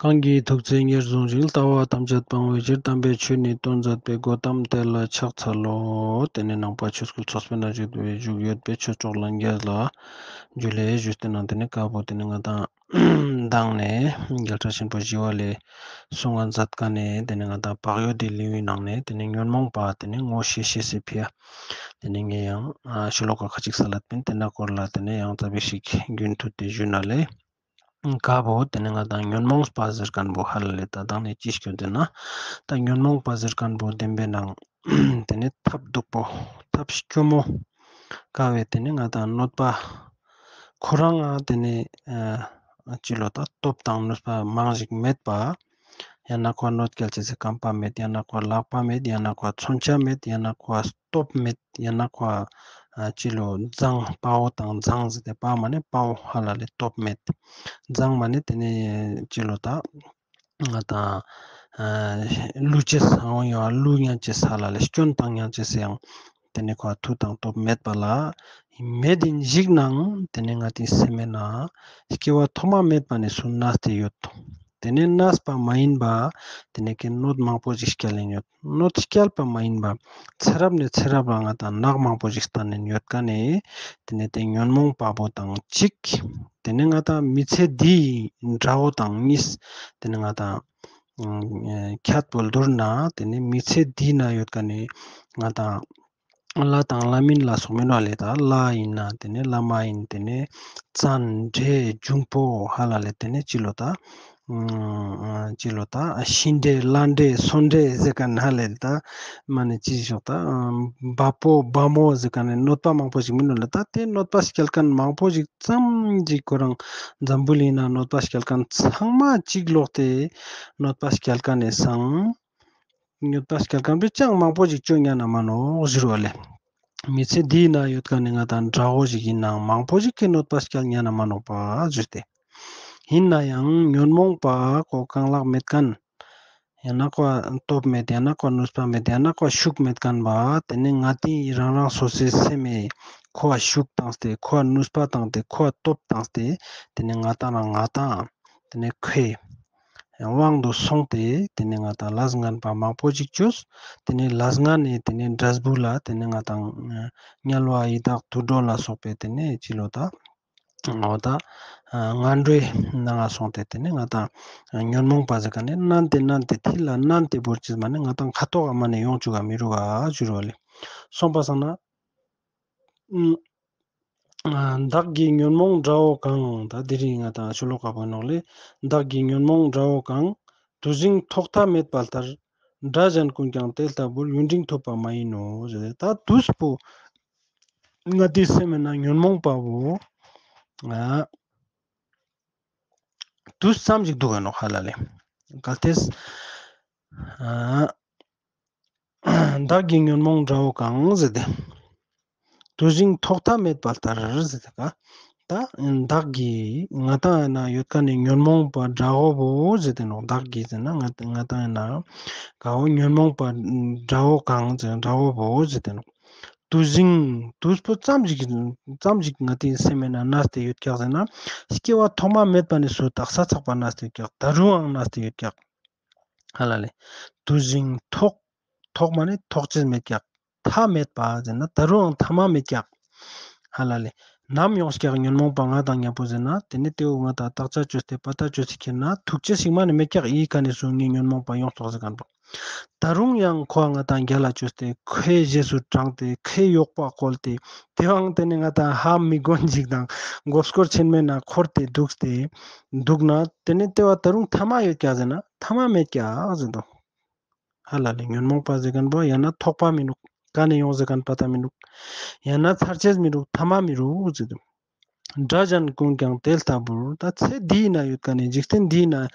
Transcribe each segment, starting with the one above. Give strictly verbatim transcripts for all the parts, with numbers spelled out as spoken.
གང་གིས་ཐུགས་བརྩེ་ཉེར་བཟུང་ཞིང་། ལྟ་བ་ཐམས་ཅད་སྤང་བའི་ཕྱིར། དམ་པའི་ཆོས་ནི་སྟོན་མཛད་པའི། གོའུ་ཏམ་དེ་ལ་ཕྱག་འཚལ་ལོ། ཏེ་ནེ་ནང་པ་ཆོས་སྐུལ་ཚོགས་པའི་ནང་བཞུགས་པའི་བཞུགས་ཡོད་པའི་ཆོས་གྲོགས་ལྷན་རྒྱས་ལ་ཇུ་ལེ་ཞུས་ཏེ་ནང་ཏེ་ནེ་ཀ་བོ་ཏེ་ནེ་ང་དང་མདང་ནེ་རྒྱལ་སྲས་ཆེན་པོ་ཞི་བ་ལྷས་གསུང་ང་མཛད་ཁན་ནི་ཏེ་ནེ་ང་དང་བག་ཡོད་དི་ལེའུའི་ནང་ནེ་ཏེ་ནེ་ཉོན་མོངས་པ་ཏེ་ནེ་ངོ་ཤེས་ཤེས་སི་ཕི་ཡ་ཏེ་ནེ་ངས་ཡང་ཨ་ཤོ་ལོ་ཀ་ཁ་ཅིག་སལ་ལད་པིན། ཏེ་ནེ་སྐོར་ལ་ཏེ་ནེ་ཡང་ཙ་པིག་ཞིག་རྒྱུན་མཐུད་དེ་ཞུ་ན་ལེ། ཀ་བོ་ཏེ་ནེ་ང་དང་ཉོན་མོངས་པ་ཟེར་ཁན་བོ་ཧ་ལ་ལེ་ད་དང་ནེ་ཅི་སྐྱོད་དེ་ན་ད་ཉོན་མོངས་པ་ཟེར་ཁན་བོ་བདེན་པའི་ནང་ཏེ་ནེ་ཐབས་སྡུག་པོ་ཐབས་སྐྱོ་མོ་ཀ་བོ་ཏེ་ནེ་ང་དང་གནོད་པ་ཁོ་རང་ང་ཏེ་ནེ་ཨ་ཅི་ལོ་ད་སྟོབས་དང་ནུས་པ་མང་ཞིག་མེད་པ། ཡང་ན་ཁོ་གནོད་སྐྱེལ་ཅེས་སི་རྐང་པ་མེད། ཡང་ན་ཁོ་ལག་པ་མེད། ཡང་ན་ཁོ་མཚོན་ཆ་མེད། ཡང་ན་ཁོ་སྟོབས་མེད། ཡང་ན་ཁོ་ཨ་ཅི་ལོ་མཛངས་དཔའ་བོ་དང་མཛངས་ཟེར་ཏེ་དཔའ་མ་ནེ་དཔའ་བོ་ཧ་ལ་ལེ་སྟོབས་མེད། མཛངས་མ་ནེ་ཏེ་ནེ་ཅི་ལོ་ད་ང་དང་ཨ་བསླུ་ཅེས་ཡང་ཡང་བསླུ་ཉན་ཅེས་ཧ་ལ་ལེ་སྐྱོན་བཏང་ཉན་ཅེས་ཡང་ཏེ་ནེ་ཁོ་མཐུ་དང་སྟོབས་མེད་པ་ལ་མེད་དེ་ཞིག་ནང་ཏེ་ནེ་ང་དང་སེམས་མེད་ན་སྐྱེ་བ་ཐོག་མ་མེད་པ་ནེ་སུ་གནས་ཏེ་ཡོད། ཏེ་ནེ་གནས་པ་མ་ཡིན་པ་ཏེ་ནེ་ཀེ་གནོད་མང་པོ་ཞིག་སྐྱལ་ཡིན་ཡོད། གནོད་སྐྱལ་པ་མ་ཡིན་པ་ཚེ་རབས་ནེ་ཚེ་རབས་ལ་ང་དང་ནག་མང་པོ་ཞིག་སྟན་ཡིན་ཡོད་ཀ་ནེ་ཏེ་ནེ་ཏེ་ཉོན་མོངས་པ་བོ་དང་གཅིག་ཏེ་ནེ་ང་དང་མི་ཚེ་འདིའི་དགྲ་བོ་དང་གཉིས། ཏེ་ནེ་ང་དང་ཁྱད་པར་བསྡུར་ན་ཏེ་ནེ་མི་ཚེ་འདི་ན་ཡོད་ཀ་ནེ་ང་དང་ལྷ་དང་ལྷ་མིན་ལ་སོགས་མིན་ནོག་ལེ། ད་ལྷ་ཡིན་ན་ཏེ་ནེ་བླ་མ་ཡིན། ཏེ་ནེ་བཙན་འདྲེ་འབྱུང་པོ་ཧ་ལ་ལེ་ཏེ་ནེ་ཅི་ལོ་ད་ཨ་ཅི་ལོ་ད་ཤི་འདྲེ་ལྷ་འདྲེ་གསོན་འདྲེ་ཟེར་ཁན་ཧ་ལ་ལེ་ད་མ་ནེ་ཅི་ཞོག་ད་བ་པོ་བ་མོ་ཟེར་ཁན་ནི་གནོད་པ་མང་པོ་ཞིག་མིན་ནོག་ལེ། ད་ཏེ་གནོད་པ་སྐྱལ་ཁན་མང་པོ་ཞིག་ཙམ་ཞིག་ཁོ་རང་འཛམ་བུ་གླིང་ན་གནོད་པ་སྐྱལ་ཁན་ཚང་མ་གཅིག་ལོག་སྟེ་གནོད་པ་སྐྱལ་ཁན་ནི་སང་གནོད་པ་སྐྱལ་ཁན་བོ་ཅང་མང་པོ་ཞིག་ཅོ་ཉན་ན་མ་ནོག་ཞུ་རོ་ལེ། མི་ཚེ་འདི་ན་ཡོད་ཁན་ནི་ང་དང་དགྲ་བོ་ཞིག་ཡིན་ནའང་མང་པོ་ཞིག་གི་གནོད་པ་སྐྱལ་ཉན་ན་མ་ནོག་པ་ཞུས་ཏེ། ཡིན་ནའང་ཉོན་མོངས་པ་ཁོ་རྐང་ལག་མེད་ཁན། ཡང་ན་ཁོ་སྟོབས་མེད། ཡང་ན་ཁོ་ནུས་པ་མེད། ཡང་ན་ཁོ་ཤུགས་མེད་ཁན་བོ་ཏེ་ནེ་ང་དང་རང་རང་སོ་སོའི་སེམས་མེད་ཁོ་ཤུགས་བཏང་སྟེ་ཁོ་ནུས་པ་བཏང་སྟེ་ཁོ་སྟོབས་བཏང་སྟེ་ཏེ་ནེ་ང་དང་རང་ང་དང་ཏེ་ནེ་ཁོའི་དབང་དུ་སོང་སྟེ་ཏེ་ནེ་ང་དང་ལས་ངན་པ་མང་པོ་ཞིག་ཅོས། ཏེ་ནེ་ལས་ངན་ནི་ཏེ་ནེ་འབྲས་བུ་ལ་ཏེ་ནེ་ང་དང་དམྱལ་བ་ཡི་དྭགས་དུད་འགྲོ་ལ་སོགས་པའི་ཏེ་ནེ་ཅི་ལོ་ད་འོ་ད་ངན་འགྲོའི་ནང་ང་སོང་སྟེ་ཏེ་ནེ་ང་དང་ཉོན་མོངས་པ་ཟེར་ཁན་ནི་ནན་ཏེ་ནན་ཏེ་ཐིལ་ལ་ནན་ཏེ་བོར་ཅེས་མ་ནེ་ང་དང་ཁ་ཐོག་ག་མ་ནེ་ཡོང་ཅུག་ག་མི་རུག་ག་ཞུ་རོ་ལེ། སོང་པ་སང་ན་ཨ་བདག་གི་ཉོན་མོངས་དགྲ་བོ་གང་། ད་དེ་རིང་ང་དང་ཤོ་ལོ་ཀ་བོ་ནོག་ལེ། བདག་གི་ཉོན་མོངས་དགྲ་བོ་གང་། དུས་ཟིང་ཐོག་མཐའ་མེད་པ་ལྟར། དགྲ་གཞན་ཀུན་ཀྱང་དེ་ལྟ་བུར། ཡུན་རིང་ཐུབ་པ་མ་ཡིན་ནོ་ཟེར་ཏེ། ད་དུས་པོ་ང་དང་སེམས་མེད་ན་ཉོན་མོངས་པ་བོ་ཨ་དུས་ཙམ་ཞིག་འདུག་ག་ནོག་ཧ་ལ་ལེ། གལ་ཏེ་ཨ་བདག་གི་ཉོན་མོངས་དགྲ་བོ་གང་ཟེར་ཏེ། དུས་ཟིང་ཐོག་མཐའ་མེད་པ་ལྟར་ཟེར་ཏེ་ཀ། ད་བདག་གི་ང་དང་ན་ཡོད་ཁན་ནི་ཉོན་མོངས་པ་དགྲ་བོ་བོ་ཟེར་ཏེ་ནོག། བདག་གི་ཟེར་ན་ང་ང་དང་ན་ག་བོ་ཉོན་མོངས་པ་དགྲ་བོ་གང་ཟེར་དགྲ་བོ་བོ་ཟེར་ཏེ་ནོག། དུས་ཟིང་དུས་པོ་ཙམ་ཞིག་ཙམ་ཞིག་ང་དང་སེམས་མེད་ན་གནས་ཏེ་ཡོད་ཀྱག་ཟེར་ན་སྐྱེ་བ་ཐོག་མ་མེད་པ་ནེ་སུ་དག་ས་ཚག་པ་གནས་ཏེ་ཡོད་ཀྱག། ད་རུང་ཡང་གནས་ཏེ་ཡོད་ཀྱག། ཧ་ལ་ལེ། དུས་ཟིང་ཐོག་ཐོག་མ་ནེ་ཐོག་ཅེས་མེད་ཀྱག། མཐའ་མེད་པ་ཟེར་ན་ད་རུང་ཡང་མཐའ་མ་མེད་ཀྱག། ཧ་ལ་ལེ། ནམ་ཡོངས་ཀྱག་ཉོན་མོངས་པ་ང་དང་ཉམ་པོ་ཟེར་ན་ཏེ་ནེ་ཏེ་བོ་ང་དང་བརྟག་དཔྱད་ཅོས་ཏེ་པ་ཏ་ཅོས་ཏེ་ཁྱེར་ན་ཐུག་ཅེས་ཤིག་མ་ནེ་མེད་ཀྱག། ཡི་ཀ་ནེ་སུ་ངའི་ཉོན་མོངས་པ་ཡོངས་ཏོག་ཟེར་ཁན་བོ། ད་རུང་ཡང་ཁོ་ང་དང་རྒྱལ་ལ་ཅོས་ཏེ་ཁོའི་རྗེས་སུ་འབྲངས་ཏེ་ཁོའི་གཡོག་པ་བཀོལ་ཏེ་ཏེ་བོའང་ཏེ་ནེ་ང་དང་ཧ་མི་གོན་ཞིག་དང་མགོ་སྐོར་ཆེན་མོའི་ནང་འཁོར་ཏེ་དུག་སྟེ་དུག་ན་ཏེ་ནེ་ཏེ་བོ་ད་རུང་མཐའ་མ་ཡོད་ཀྱག་ཟེར་ན་མཐའ་མ་མེད་ཀྱག་ཟེར་དོ། ཧ་ལ་ལེ། ཉོན་མོངས་པ་ཟེར་ཁན་བོ་ཡང་ན་ཐོགས་པ་མི་ནུག། ཀ་ནེ་ཡོང་ཟེར་ཁན་པ་ཏ་མི་ནུག། ཡང་ན་ཚར་ཅེས་མི་རུག། མཐའ་མ་མི་རུག་ཟེར་དུག། དགྲ་གཞན་ཀུན་ཀྱང་དེ་ལྟ་བུར། ད་ཚེ་འདིའི་ནང་ཡོད་ཁན་ནི་འཇིག་རྟེན་འདིའི་ནང་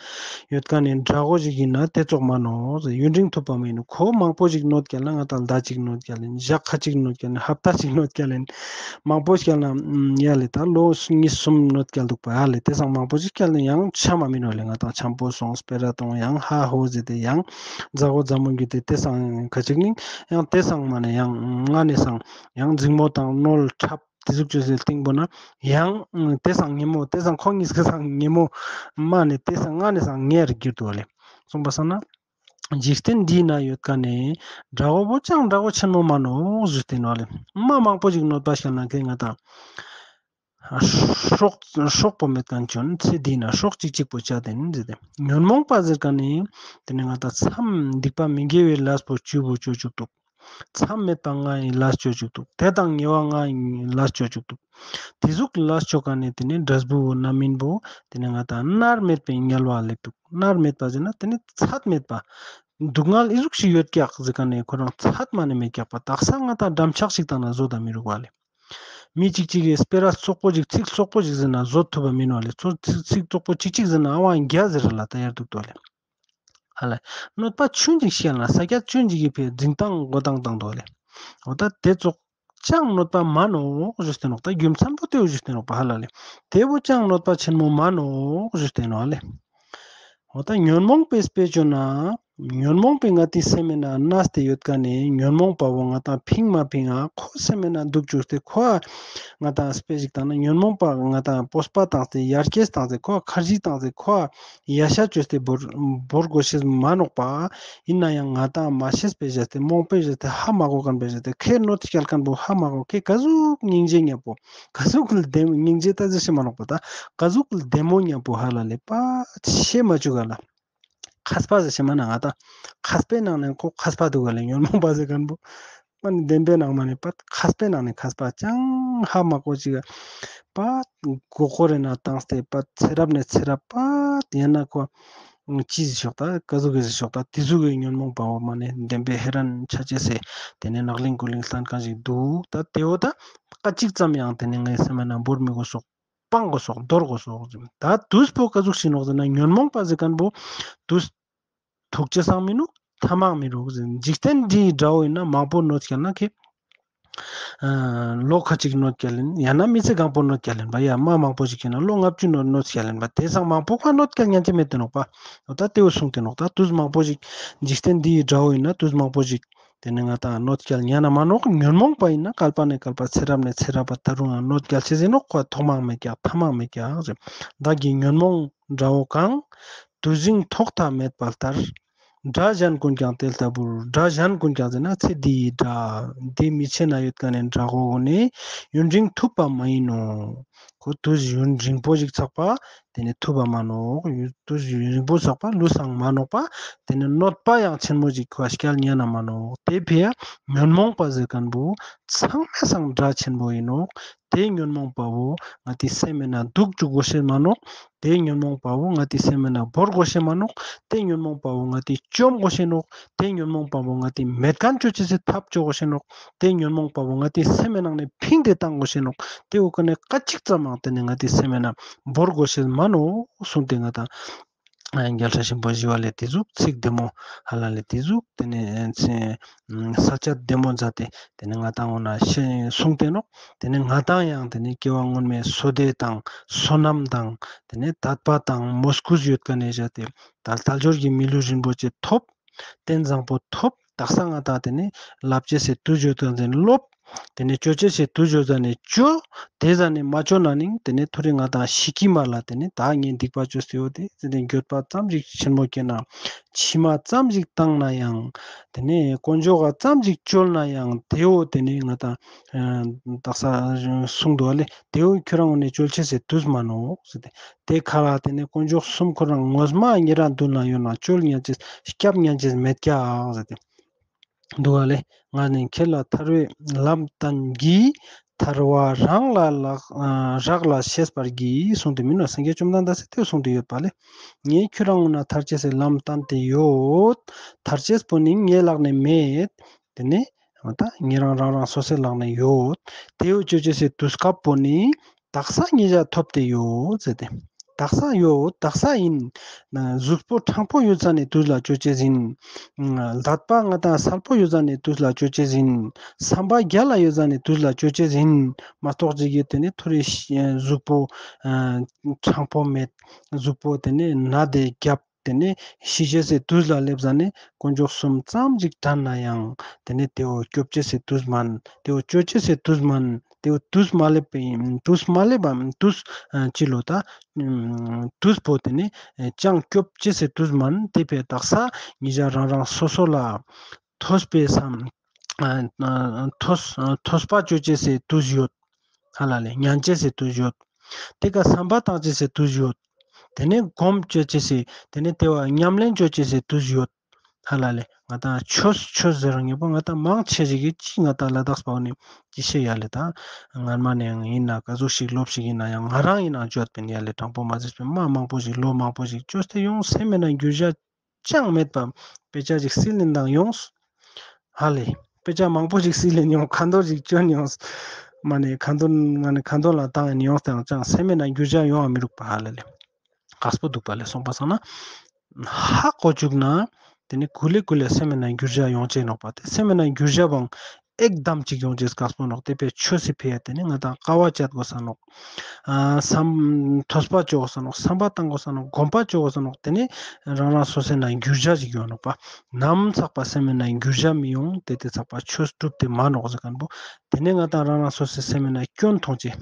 ཡོད་ཁན་ནི་དགྲ་བོ་ཞིག་ཡིན་ན་ཏེ་ཙོགས་མ་ནོག་ཟེར། ཡུན་རིང་ཐུབ་པ་མ་ཡིན་ནོག། ཁོ་མང་པོ་ཞིག་གནོད་སྐྱལ་ན་ང་དང་ཟླ་གཅིག་གནོད་སྐྱལ་ཡིན། ཞག་ཁ་ཅིག་གནོད་སྐྱལ་ཡིན། ཧབ་ཏ་ཞིག་གནོད་སྐྱལ་ཡིན། མང་པོ་སྐྱལ་ན་ཡ་ལེ་ད་ལོ་གཉིས་གསུམ་གནོད་སྐྱལ་དུག་པ་ཡ་ལེ། ཏེ་སང་མང་པོ་ཞིག་སྐྱལ་ན་ཡང་ཆ་མ་མི་ནོག་ལེ། ང་དང་འཆམ་པོ་སོང་སྤེ་ར་ཏོང་ཡང་ཧ་ཧོ་ཟེར་ཏེ་ཡང་མཛའ་བོ་མཛའ་མོ་གྱུད་དེ་ཏེ་སང་ཁ་ཅིག་ནི་ཡང་ཏེ་སང་མ་ནེ་ཡང་ང་ནེ་སང་ཡང་འཛིང་མོ་དང་རྣོ་འཁྲབ་ ཏེ་ཟུག་ཅོས་སེ་སྟིང་པོ་ན་ཡང་ཏེ་སང་ཉེ་མོ་ཏེ་སང་ཁོང་ཉིས་ཀ་སང་ཉེ་མོ་མ་ནེ་ཏེ་སང་ང་ནེ་སང་ཉེ་རུ་གྱུར་དུག་ལེ། སོང་པ་སང་ན། འཇིག་རྟེན་འདི་ན་ཡོད་ཁན་ནི་དགྲ་བོ་བོ་ཅང་དགྲ་བོ་ཆེན་མོ་མ་ནོག་ཞུས་ཏེ་ནོག་ལེ། མ་མང་པོ་ཞིག་གནོད་པ་ཤར་ན་ཁེ་ང་ཏང་སྲོག་སྲོག་པོ་མེད་ཁན་ཅོ་ན་ཚེ་འདི་ན་སྲོག་ཅིག་ཅིག་པོ་ཆ་ཏེ་ནི་ཟེར་ཏེ། ཉོན་མོངས་པ་ཟེར་ཁན་ནི་ཏེ་ནེ་ང་ཏང་མཚམས་སྡིག་པ་མི་དགེ་བའི་ལས་པོ་བཅུ་པོ་ཅོ་ཅུག་དུག། མཚམས་མེད་པ་ལྔ་ཡི་ལས་ཅོ་ཅུག་དུག། ཏེ་དང་ཉེ་བ་ལྔ་ཡི་ལས་ཅོ་ཅུག་དུག། ཏེ་ཟུག་ལས་ཅོ་ཁན་ནི་ཏེ་ནེ་འབྲས་བུ་བོ་རྣམ་སྨིན་པོ་ཏེ་ནེ་ང་ཏང་མནར་མེད་པའི་དམྱལ་བ་ལེབ་དུག། མནར་མེད་པ་ཟེར་ན་ཏེ་ནེ་ཚད་མེད་པ། སྡུག་བསྔལ་ཨི་ཟུག་ཞིག་ཡོད་ཀྱག་ཟེར་ཁན་ནི་ཁོ་རང་ཚད་མ་ནེ་མེད་ཀྱག་པ། དག་ས་ང་ཏང་འགྲམ་ལྕག་ཞིག་བཏང་ན་བཟོ་ད་མི་རུག་པ་ལེ། མི་ཅིག་ཅིག་གི་སྤེ་ར་རྩོག་པོ་ཅིག་ཚིག་རྩོག་པོ་ཅིག་ཟེར་ན་བཟོ་ཐུབ་པ་མིན་ནོག་ལེ། ཚོ་ཚིག་ཚིག་རྩོག་པོ་ཅིག་ཅིག་ཟེར་ན་ཨ་ཝང་རྒྱ་ཟེར་ལ་ད་ཡར་དུག་དོ་ལེ། ཧ་ལ། གནོད་པ་ཆུང་ཅིག་ཤེས་ན་ས་ཀྱད་ཆུང་ཅིག་གི་ཕི་འཛིན་སྟངས་འགོ་སྟངས་བཏང་དོ་ལེ། འོ་ད་ཏེ་ཙོགས་ཅང་གནོད་པ་མ་ནོག་ཞུས་ཏེ་ནོག། ད་རྒྱུ་མཚན་པོ་ཏེ་བོ་ཞུས་ཏེ་ནོག་པ་ཧ་ལ་ལེ། ཏེ་བོ་ཅང་གནོད་པ་ཆེན་མོ་མ་ནོག་ཞུས་ཏེ་ནོག་ལེ། འོ་ད་ཉོན་མོངས་པའི་དཔེ་ཅོ་ན། ཉོན་མོངས་པའི་ང་ཏི་སེམས་མེད་ན་གནས་ཏེ་ཡོད་ཁན་ནི་ཉོན་མོངས་པ་བོ་ང་ཏང་ཕིང་མ་ཕིང་ང་ཁོ་སེམས་མེད་ན་དུག་ཅུག་སྟེ་ཁོ་ང་ཏང་དཔེ་ཞིག་བཏང་ན་ཉོན་མོངས་པ་ང་ཏང་སྤོབས་པ་བཏང་སྟེ་ཡར་རྒྱས་བཏང་སྟེ་ཁོ་ཁར་ཇི་བཏང་སྟེ་ཁོ་ཡ་ཤ་ཅོས་ཏེ་བོར་བོར་གོ་ཤེས་མ་ནོག་པ། ཨིན་ན་ཡང་ང་ཏང་མ་ཤེས་པའི་ཞེས་ཏེ་རྨོངས་པའི་ཞེས་ཏེ་ཧ་མ་གོ་ཁན་པའི་ཞེས་ཏེ་ཁེ་གནོད་སྐྱལ་ཁན་བོ་ཧ་མ་གོ་ཁེ་ག་ཟུག་སྙིང་རྗེ་ཉམ་པོ་ག་ཟུག་ལྡེ་སྙིང་རྗེ་ད་ཟེར་ཤེས་མ་ནོག་པ། ད་ག་ཟུག་ལྡེ་མོ་ཉམ་པོ་ཧ་ལ་ལེ་པ་ཤེས་མ་ཅུག་ག་ལ། མཁས་པ་ཟེར་ཤེས་མ་ན་ང་ཏང་མཁས་པའི་ནང་ནེ་ཁོ་མཁས་པ་དུག་ག་ལེ། ཉོན་མོངས་པ་ཟེར་ཁན་བོ་མ་ནེ་བདེན་པའི་ནང་མ་ནེ་པ་མཁས་པའི་ནང་ནེ་མཁས་པ་ཅང་ཧ་མ་གོ་ཅིག་པ་མགོ་སྐོར་རེ་ན་བཏང་སྟེ་པ་ཚེ་རབས་ནེ་ཚེ་རབས་པ་ཡང་ན་ཁོ་ཅི་ཟེར་ཤོག་ད་ག་ཟུག་གི་ཟེར་ཤོག་ད་ཏེ་ཟུག་གི་ཉོན་མོངས་པ་བོ་མ་ནེ་བདེན་པའི་ཧེ་རན་ཆ་ཅེས་སེ་ཏེ་ནེ་ནག་ལིང་ཀུ་ལིང་སླན་ཁན་ཞིག་དུག། ད་ཏེ་བོ་ད་ཀ་ཅིག་ཙམ་ཡང་ཏེ་ནེ་ངའི་སེམས་ན་བོར་མི་གོས་སོག། སྤང་གོས་སོག། དོར་གོས་སོག། ད་དུས་པོ་ག་ཟུག་ཞིག་ནོག་ཟེར་ན་ཉོན་མོངས་པ་ཟེར་ཁན་བོ་དུས་ཐུག་ཅེས་སང་མི་ནུག། ཐ་མག་མི་རུག་ཟེར། འཇིག་རྟེན་འདིའི་དགྲ་བོ་ཨིན་ན་མང་པོ་གནོད་སྐྱལ་ན་ཁེ་ཨ་ལོ་ཁ་ཅིག་གནོད་སྐྱལ་ཨིན། ཡང་ན་མི་ཚེ་གང་པོ་གནོད་སྐྱལ་ཨིན་པ། ཡ་མ་མང་པོ་ཞིག་ཁེ་ན་ལོ་ལྔ་བཅུ་གནོད་གནོད་སྐྱལ་ཨིན་པ། ཏེ་སང་མང་པོ་ཁ་གནོད་སྐྱལ་ཉན་ཅེས་མེད་དེ་ནོག་པ། འོ་ད་ཏེ་བོ་གསུངས་ཏེ་ནོག། ད་དུས་མང་པོ་ཞིག་འཇིག་རྟེན་འདིའི་དགྲ་བོ་ཨིན་ན་དུས་མང་པོ་ཞིག་ཏེ་ནེ་ང་ཏང་གནོད་སྐྱལ་ཉན་ན་མ་ནོག། ཉོན་མོངས་པ་ཨིན་ན་བསྐལ་པ་ནེ་བསྐལ་པ་ཚེ་རབས་ནེ་ཚེ་རབས་པ་ད་རུང་ཡང་གནོད་སྐྱལ་ཅེས་ཨིན་ནོག། ཁོ་ཐོག་མ་མེད་ཀྱག་ཐ་མ་མེད་ཀྱག་ཟེར། བདག་གི་ཉོན་མོངས་དགྲ་བོ་གང་། དུས་ཟིང་ཐོག་མཐའ་མེད་པ་ལྟར། དགྲ་གཞན་ཀུན་ཀྱང་དེ་ལྟ་བུར། དགྲ་གཞན་ཀུན་ཀྱང་ཟེར་ན་ཚེ་འདིའི་དགྲ། འདི་མི་ཕྱེད་ན་ཡོད་ཁན་ནི་དགྲ་བོ་ནི་ཡུན་རིང་ཐུབ་པ་མ་ཡིན་ནོ། ཁོ་དུས་ཡུན་རིང་པོ་ཞིག་ཚག་པ་ཏེ་ནེ་ཐུབ་པ་མ་ནོག། དུས་ཡུན་རིང་པོ་ཚག་པ་ལུས་སང་མ་ནོག་པ། ཏེ་ནེ་གནོད་པ་ཡང་ཆེན་མོ་ཞིག་ཁོ་སྐྱལ་ཉན་ན་མ་ནོག། ཏེ་ཕི་ཡ་ཉོན་མོངས་པ་ཟེར་ཁན་བོ་ཚང་མའི་སང་དགྲ་ཆེན་པོ་ཨིན་ནོག། ཏེ་ཉོན་མོངས་པ་བོ་ང་ཏི་སེམས་མེད་ན་དུག་ཅུག་གོས་ཤེས་མ་ནོག། ཏེ་ཉོན་མོངས་པ་བོ་ང་ཏི་སེམས་མེད་ན་བོར་གོས་ཤེས་མ་ནོག། ཏེ་ཉོན་མོངས་པ་བོ་ང་ཏི་བཅོམ་གོས་ཤེས་ནོག། ཏེ་ཉོན་མོངས་པ་བོ་ང་ཏི་མེད་ཁན་ཅོ་ཅེས་སི་ཐབས་ཅོ་གོས་ཤེས་ནོག། ཏེ་ཉོན་མོངས་པ་བོ་ང་ཏི་སེམས་མེད་ནང་ནེ་ཕིང་སྟེ་ཏང་གོས་ཤེས་ནོག། ཏེ་བོ་ཀ་ནེ་ཀ་ཅིག་ཙམ་མང་ཏེ་ནེ་ང་ཏི་སེམས་མེད་ན་བོར་གོས་ཤེས་མ་ནོག་གསུངས་ཏེ་ང་ཏང་རྒྱལ་སྲས་ཆེན་པོ་ཞི་བ་ལྷས་ཏེ་ཟུག་ཚིག་བདེ་མོ་ཧ་ལ་ལེ་ཏེ་ཟུག་ཏེ་ནེ་ས་བཅད་བདེ་མོ་མཛད་དེ་ཏེ་ནེ་ང་ཏང་འོ་ན་ཤེས་གསུངས་ཏེ་ནོག། ཏེ་ནེ་ང་ཏང་ཡང་ཏེ་ནེ་སྐྱེ་བ་སྔོན་མའི་བསོད་བདེ་དང་བསོད་ནམས་དང་ཏེ་ནེ་དད་པ་དང་མོས་གུས་ཡོད་ཁན་ནེ་བཞག་སྟེ་ད་དལ་འབྱོར་གྱི་མི་ལུས་རིན་པོ་ཆེ་ཐོབ། རྟེན་བཟང་པོ་ཐོབ། དག་ས་ང་ཏང་ཏེ་ནེ་ལབ་ཅེས་སི་དུས་ཡོད་ཁན་ནེ་ལོབ། ཏེ་ནེ་ཅོ་ཅེས་སི་དུས་ཡོད་ཟ་ནེ་ཅོ། ཏེ་ཟ་ནེ་མ་ཅོ་ན་ནིང་ཏེ་ནེ་ཐོ་རེ་ང་ཏང་ཤི་ཀི་མ་ལ་ཏེ་ནེ་ད་ངས་སྡིག་པ་ཅོས་ཏེ་ཡོད་དེ་ཟེར་ཏེ་འགྱོད་པ་ཙམ་ཞིག་ཆེན་མོ་སྐྱེས་ན་མཆི་མ་ཙམ་ཞིག་བཏང་ན་ཡང་ཏེ་ནེ་དཀོན་མཆོག་ག་ཙམ་ཞིག་བཅོལ་ན་ཡང་ཏེ་བོ་ཏེ་ནེ་ང་ཏང་དག་ས་གསུངས་འདུག་ཨ་ལེ། ཏེ་བོ་ཁྱོ་རང་ངོ་ནེ་བཅོལ་ཅེས་སི་དུས་མ་ནོག་ཟེར་ཏེ། ཏེ་ཁ་ལ་ཏེ་ནེ་དཀོན་མཆོག་གསུམ་ཁོ་རང་ངོ་མ་ཉེ་རང་མདུན་ལ་ཡོད་ན་བཅོལ་ཉན་ཅེས་སྐྱབས་ཉན་ཅེས་མེད་ཀྱག་ཟེར་ཏེ། འདུག་ག་ལེ། ང་ནི་ཁྱེད་ལ་ཐར་བའི་ལམ་བསྟན་གྱིས། ཐར་བ་རང་ལ་ལག་རག་ལ་ཤེས་པར་གྱིས་གསུངས་ཏེ་མིན་ནོ། སངས་རྒྱས་བཅོམ་ལྡན་འདས་སི་ཏེ་གསུངས་ཏེ་ཡོད་པ་ལེ། ངས་ཁྱོད་རང་ངོ་ན་ཐར་ཅེས་སི་ལམ་བསྟན་ཏེ་ཡོད། ཐར་ཅེས་པོ་ནི་ངའི་ལག་ནེ་མེད། ཏེ་ནེ་ད་ཉེ་རང་རང་རང་སོ་སོའི་ལག་ནེ་ཡོད། ཏེ་བོ་ཅོ་ཅེས་སི་དུས་སྐབས་པོ་ནི་དག་ས་ཉེ་ཞ་ཐོབ་སྟེ་ཡོད་ཟེར་ཏེ། དག་ས་ཡོད། དག་ས་ཨིན། གཟུགས་པོ་ཕྲང་པོ་ཡོད་ཟ་ནེ་དུས་ལ་ཅོ་ཅེས་ཨིན། ལྡད་པ་ང་ཏང་སལ་པོ་ཡོད་ཟ་ནེ་དུས་ལ་ཅོ་ཅེས་ཨིན། སམ་པ་རྒྱལ་ལ་ཡོད་ཟ་ནེ་དུས་ལ་ཅོ་ཅེས་ཨིན། མ་གཏོགས་ཅིག་གི་ཏེ་ནེ་ཐོ་རེ་གཟུགས་པོ་ཕྲང་པོ་མེད། གཟུགས་པོ་ཏེ་ནེ་ན་དེ་རྒྱབ། ཏེ་ནེ་ཤི་ཅེས་སི་དུས་ལ་སླེབས་ཟ་ནེ་དཀོན་མཆོག་གསུམ་ཙམ་ཞིག་དྲན་ན་ཡང་ཏེ་ནེ་ཏེ་བོ་སྐྱོབ་ཅེས་སི་དུས་མན། ཏེ་བོ་ཅོ་ཅེས་སི་དུས་མན། ཏེ་བོ་ཏུས་མ་ལེབ་པའི་ཏུས་མ་ལེབ་བམ་ཏུས་ཨ་ཅི་ལོ་ཏ་ཨམ་ཏུས་པོ་ཏེ་ནེ་ཨེ་ཅང་སྐྱོབ་ཅེས་སི་ཏུས་མན། ཏེ་ཕིའ་དག་ས་ཉེ་ཞ་རང་རང་སོ་སོ་ལ་ཐོས་པའི་སམ་ཨ་ཨ་ཐོས་ཨ་ཐོས་པ་ཅོ་ཅེས་སི་ཏུས་ཡོད། ཧ་ལ་ལེ་ཉན་ཅེས་སི་ཏུས་ཡོད། ཏེ་ཀ་སམ་པ་ཏང་ཅེས་སི་ཏུས་ཡོད། ཏེ་ནེ་སྒོམ་ཅོ་ཅེས་སི་ཏེ་ནེ་ཏེ་བོ་ཉམས་ལེན་ཅོ་ཅེས་སི་ཏུས་ཡོད། ཧ་ལ་ལེ་ང་ཏང་ཆོས་ཆོས་ཟེར་རང་ཉེ་པོ་ང་ཏང་མང་ཆེ་ཞིག་གི་ཅི་ང་ཏང་ལ་དྭགས་པ་ནི་ཅི་ཤེས་ཡ་ལེ་ཏ་སྔར་མ་ནེ་ཡང་ཨིན་ན་ཀ་ཟུག་ཞིག་ལོབས་ཤིག་ཨིན་ན་ཡང་ང་རང་ཨིན་ན་ཅོ་ཡོད་པིན་ཡ་ལེ། དྲང་པོ་མ་ཟེར་པིན་མ་མང་པོ་ཞིག་ལོ་མང་པོ་ཞིག་ཅོས་ཏེ་ཡོང་སེམས་མེད་ན་འགྱུར་བ་ཅང་མེད་པ་དཔེ་ཆ་ཞིག་སིལ་ལིན་དང་ཡོངས། ཧ་ལེ། དཔེ་ཆ་མང་པོ་ཞིག་སིལ་ལིན་ཡོང་ཁ་འདོན་ཞིག་ཅོན་ཡོངས། མ་ནེ་ཁ་འདོན་མ་ནེ་ཁ་འདོན་ལ་བཏང་ཡིན་ཡོངས་ཏེ་ཡང་ཅང་སེམས་མེད་ན་འགྱུར་བ་ཡོང་བ་མི་རུག་པ་ཧ་ལ་ལེ། དཀགས་པོ་འདུག་པ་ལེ་སོང་པ་སང་ན། ཧ་གོ་ཅུག་ན། ཏེ་ནེ་ཀུ་ལེ་ཀུ་ལེ་སེམས་མེད་ན་འགྱུར་བ་ཡོང་ཅེས་ནོག་པ་ཏེ་སེམས་མེད་ན་འགྱུར་བ་བོ་ཨེག་དམ་ཅིག་ཡོང་ཅེས་དཀགས་པོ་ནོག་ཏེ་ཕིའ་ཆོས་སི་ཕིའ་ཏེ་ནེ་ང་ཏང་དཀའ་བ་སྤྱད་དགོས་ས་ནོག་ཨ་སམ་ཐོས་པ་ཅོ་དགོས་ས་ནོག་སམ་པ་ཏང་དགོས་ས་ནོག་སྒོམ་པ་ཅོ་དགོས་ས་ནོག་ཏེ་ནེ་རང་རང་སོ་སོའི་ནང་འགྱུར་བ་ཞིག་ཡོང་ནོག་པ། ནམ་ཚག་པ་སེམས་མེད་ན་འགྱུར་བ་མི་ཡོང་ཏེ་ཏེ་ཚག་པ་ཆོས་གྲུབ་སྟེ་མ་ནོག་ཟེར་ཁན་བོ། ཏེ་ནེ་ང་ཏང་རང་རང་སོ་སོའི་སེམས་མེད་ན་སྐྱོན་མཐོང་ཅེས།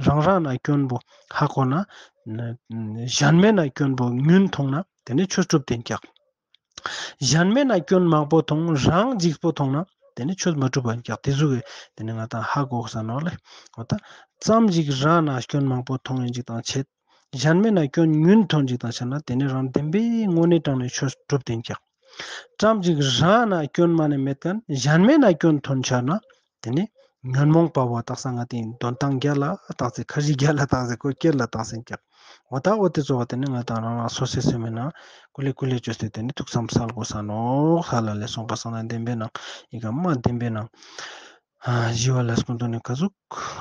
རང་རང་ན་སྐྱོན་བོ་ཧ་གོ་ན། གཞན་མེད་ན་སྐྱོན་བོ་ཉུང་མཐོང་ན་ཏེ་ནེ་ཆོས་གྲུབ་སྟེ་ཀྱག་གཞན་མེད་ན་སྐྱོན་མང་པོ་མཐོང་རང་འཇིགས་པོ་མཐོང་ན་ཏེ་ནེ་ཆོས་མ་གྲུབ་པ་ཀྱག་ཏེ་ཟུག་གི་ཏེ་ནེ་ང་ཏང་ཧ་གོ་ས་ནོག་ལེ། འོ་ཏ་ཙམ་ཞིག་རང་ན་སྐྱོན་མང་པོ་མཐོང་ཡིན་ཅིག་དང་ཆད། གཞན་མེད་ན་སྐྱོན་ཉུང་མཐོང་ཅིག་དང་ཆད་ན་ཏེ་ནེ་རང་བདེན་པའི་དངོས་གནས་དྲང་གནས་ཆོས་གྲུབ་སྟེ་ཀྱག་ཙམ་ཞིག་རང་ན་སྐྱོན་མ་ནེ་མེད་ཁན་གཞན་མེད་ན་སྐྱོན་མཐོང་ཆ་ན། ཏེ་ནེ་ཉོན་མོངས་པ་བོ་དག་ས་ང་ཏེ་དོན་ཏང་རྒྱ་ལ་དག་ས་ཁ་རི་རྒྱ་ལ་དག་ས་ཁོ་སྐྱེར་ལ་དག་ས་ཀྱག་འོ་ཏ་འོ་ཏེ་ཚོ་བ་ཏེ་ནེ་ང་ཏང་རང་རང་སོ་སོའི་སེམས་མེད་ན་ཀུ་ལེ་ཀུ་ལེ་ཅོས་ཏེ་ཏེ་ནེ་ཐུགས་བསམ་སལ་དགོས་ས་ནོག་ཧ་ལ་ལེ་སོང་པ་སང་ན་བདེན་པའི་ནང་ཨི་ཀ་མ་བདེན་པའི་ནང་ཨ་ཞི་བ་ལྷ་སྐུ་མདུན་ནི་ཀ་ཟུག་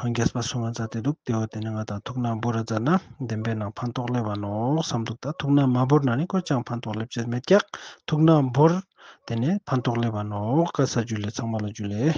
རྒྱས་པ་གསུང་ང་མཛད་དེ་འདུག་ཏེ་བོ་ཏེ་ནེ་ང་ཏང་ཐུགས་ན་བོར་ར་མཛད་ན་བདེན་པའི་ནང་ཕན་ཐོགས་ལེབ་བ་ནོག་སམ་འདུག་ཏ་ཐུགས་ན་མ་བོར་ན་ནི་ཁོ་ཅང་ཕན་ཐོགས་ལེབ་ཅེས་མེད་ཀྱག་ཐུགས་ན་བོར་ཏེ་ནེ་ཕན་ཐོགས་ལེབ་བ་ནོག་བཀའ་ས་ཇུ་ལེ་ཚང་མ་ལ་ཇུ་ལེ།